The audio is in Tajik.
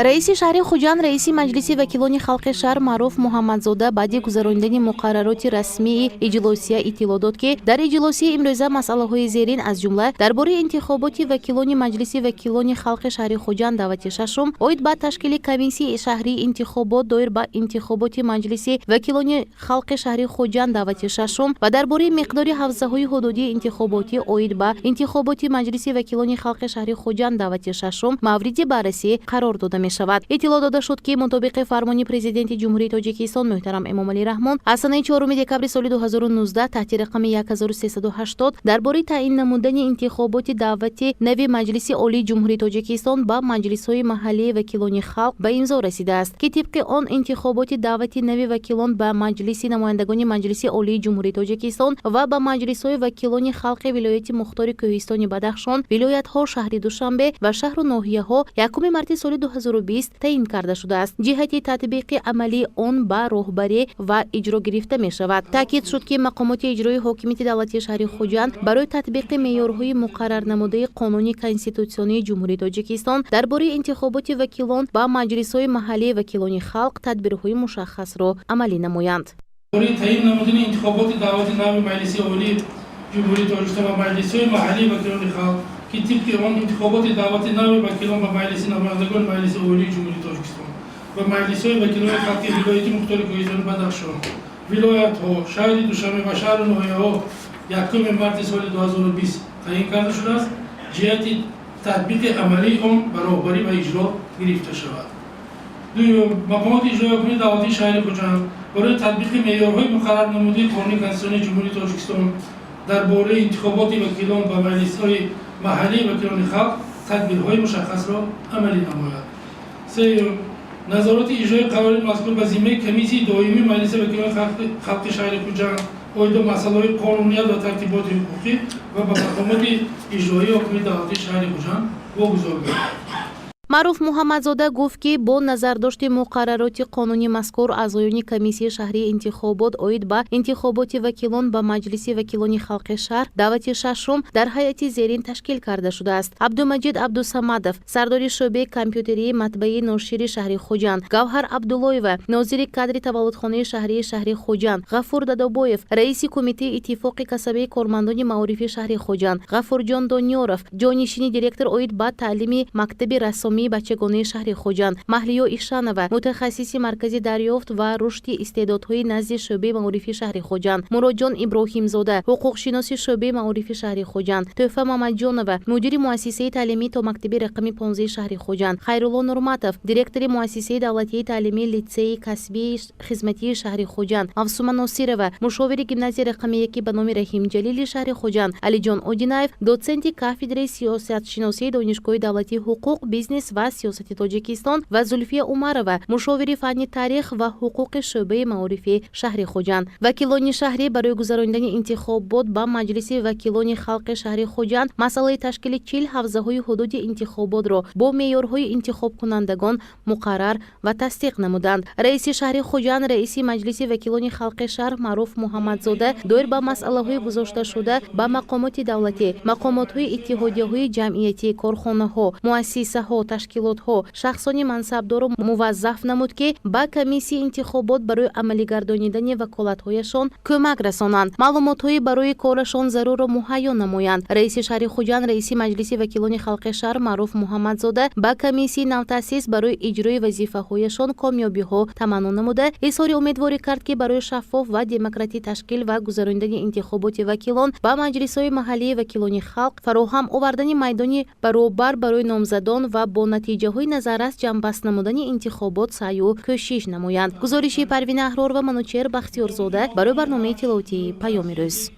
Раиси шаҳри Хуҷанд, раиси Маҷлиси вакилони халқи шаҳр Маъруф Муҳаммадзода баъди гузаронидани муқаррароти расмии иҷлосия иттилоъ дод, ки дар иҷлосияи имрӯза масъалаҳои зерин, аз ҷумла дар бораи интихоботи вакилони Маҷлиси вакилони халқи шаҳри Хуҷанд даъвати шашум, оид ба ташкили комиссияи шаҳрии интихобот доир ба интихоботи Маҷлиси вакилони халқи шаҳри Хуҷанд даъвати шашум ва дар бораи миқдори ҳавзаҳои ҳудудии интихоботӣ оид ба интихоботи Маҷлиси вакилони халқи шаҳри Хуҷанд даъвати шашум мавриди баррасӣ қарор дода мешавад. Иттилоъ дода шуд, ки мутобиқи фармони Президенти Ҷумҳурии Тоҷикистон муҳтарам Эмомалӣ Раҳмон аз санаи 4 декабри соли 2019 таҳти рақами 1380 дар бораи таъин намудани интихоботи даъвати нави Маҷлиси Олии Ҷумҳурии Тоҷикистон ба маҷлисҳои маҳаллии вакилони халқ ба имзо расидааст, ки тибқи он интихоботи даъвати нави вакилон ба Маҷлиси намояндагони Маҷлиси Олии Ҷумҳурии Тоҷикистон ва ба маҷлисҳои вакилони халқи Вилояти Мухтори Кӯҳистони Бадахшон, вилоятҳо, шаҳри Душанбе ва шаҳру ноҳияҳо 1 марти соли 2020 таъин карда шудааст, ҷиҳати татбиқи амалии он ба роҳбарӣ ва иҷро гирифта мешавад. Таъкид шуд, ки мақомоти иҷроии ҳокимияти давлатии шаҳри Хуҷанд барои татбиқи меъёрҳои муқаррарнамудаи Қонуни конститутсионии Ҷумҳурии Тоҷикистон дар бораи интихоботи вакилон ба маҷлисҳои маҳаллии вакилони халқ тадбирҳои мушаххасро амалӣ намоянд. Бораи таъин намудани интихоботи даъвати нави Маҷлиси Олии Ҷумҳурии Тоҷикистон ва маҷлисҳои маҳаллии вакилони халқ, ки тибқи он интихоботи даъвати нави вакилон ба Маҷлиси намояндагони Маҷлиси Олии Ҷумҳурии Тоҷикистон ва маҷлисҳои вакилони халқи Вилояти Мухтори Кӯҳистони Бадахшон, вилоятҳо, шаҳри Душанбе ва шаҳру ноҳияҳо 1 марти соли 2020 таъин карда шудааст, ҷиҳати татбиқи амалии он ба роҳбарӣ ва иҷро гирифта шавад. Дуюм, мақомоти иҷроии ҳокимияти давлатии шаҳри Хуҷанд барои татбиқи меъёрҳои муқаррарнамудаи Қонуни конститутсионии Ҷумҳурии Тоҷикистон дар бораи интихоботи вакилон ба маҷлисҳои маҳаллии вакилони халқ тадбирҳои мушаххасро амалӣ намояд. Сеюм, назорати иҷрои қарори мазкур ба зиммаи комиссияи доимии Маҷлиси вакилони халқи шаҳри Хуҷанд оид ба масъалаҳои қонуният ва тартиботи ҳуқуқӣ ва ба мақомоти иҷроии ҳокимияти давлатии шаҳри Хуҷанд вогузор гардад. Маъруф Муҳаммадзода гуфт, ки бо назардошти муқаррароти қонуни мазкур аъзоёни комиссияи шаҳрии интихобот оид ба интихоботи вакилон ба Маҷлиси вакилони халқи шаҳр даъвати шашум дар ҳайати зерин ташкил карда шудааст: Абдумаҷид Абдусамадов, сардори шӯъбаи компютерии матбаи ношири шаҳри Хуҷанд, Гавҳар Абдуллоева, нозири кадри таваллудхонаи шаҳрии шаҳри Хуҷанд, Ғафур Дадобоев, раиси кумитаи иттифоқи касабаи кормандони маорифи шаҳри Хуҷанд, Ғафурҷон Дониёров, ҷонишини директор оид ба таълими мактаби рассомии бачагонаи шаҳри Хуҷанд, Маҳлиё Ишанова, мутахассиси маркази дарёфт ва рушди истеъдодҳои назди шӯъбаи маорифи шаҳри Хуҷанд, Муродҷон Иброҳимзода, ҳуқуқшиноси шӯъбаи маорифи шаҳри Хуҷанд, Тӯҳфа Мамадҷонова, мудири муассисаи таълимии томактабии рақами 15 шаҳри Хуҷанд, Хайрулло Нурматов, директори муассисаи давлатии таълимии литсеи касбии хизматии шаҳри Хуҷанд, Мавсума Носирова, мушовири гимназияи рақами 1 ба номи Раҳимҷалили шаҳри Хуҷанд, Алиҷон Одинаев, дотсенти кафедраи сиёсатшиносии Донишгоҳи давлатии ҳуқуқ, бизнес ва сиёсати Тоҷикистон ва Зулфия Умарова, мушовири фанни таърих ва ҳуқуқи шӯъбаи маорифи шаҳри Хуҷанд. Вакилони шаҳрӣ барои гузаронидани интихобот ба Маҷлиси вакилони халқи шаҳри Хуҷанд масъалаи ташкили 40 ҳавзаҳои ҳудуди интихоботро бо меъёрҳои интихобкунандагон муқаррар ва тасдиқ намуданд. Раиси шаҳри Хуҷанд, раиси Маҷлиси вакилони халқи шаҳр Маъруф Муҳаммадзода доир ба масъалаҳои гузошташуда ба мақомоти давлатӣ, мақомотҳои иттиҳодияҳои ҷамъиятӣ, корхонаҳо, муассисаҳо, ташкилотҳо, шахсони мансабдорро муваззаф намуд, ки ба комиссияи интихобот барои амалигардонидани ваколатҳояшон кӯмак расонанд, маълумотҳои барои корашон зарурро муҳайё намоянд. Раиси шаҳри Хуҷанд, раиси Маҷлиси вакилони халқи шаҳр Маъруф Муҳаммадзода ба комиссияи навтаъсис барои иҷрои вазифаҳояшон комёбиҳо таманно намуда, изҳори умедворӣ кард, ки барои шаффоф ва демократӣ ташкил ва гузаронидани интихоботи вакилон ба маҷлисҳои маҳаллии вакилони халқ, фароҳам овардани майдони баробар барои номзадон ва бо натиҷаҳои назаррас ҷамъбаст намудани интихобот саъю кӯшиш намоянд. Гузориши Парвина Аҳрор ва Манучеҳр Бахтиёрзода барои барномаи иттилоотии «Паёми рӯз».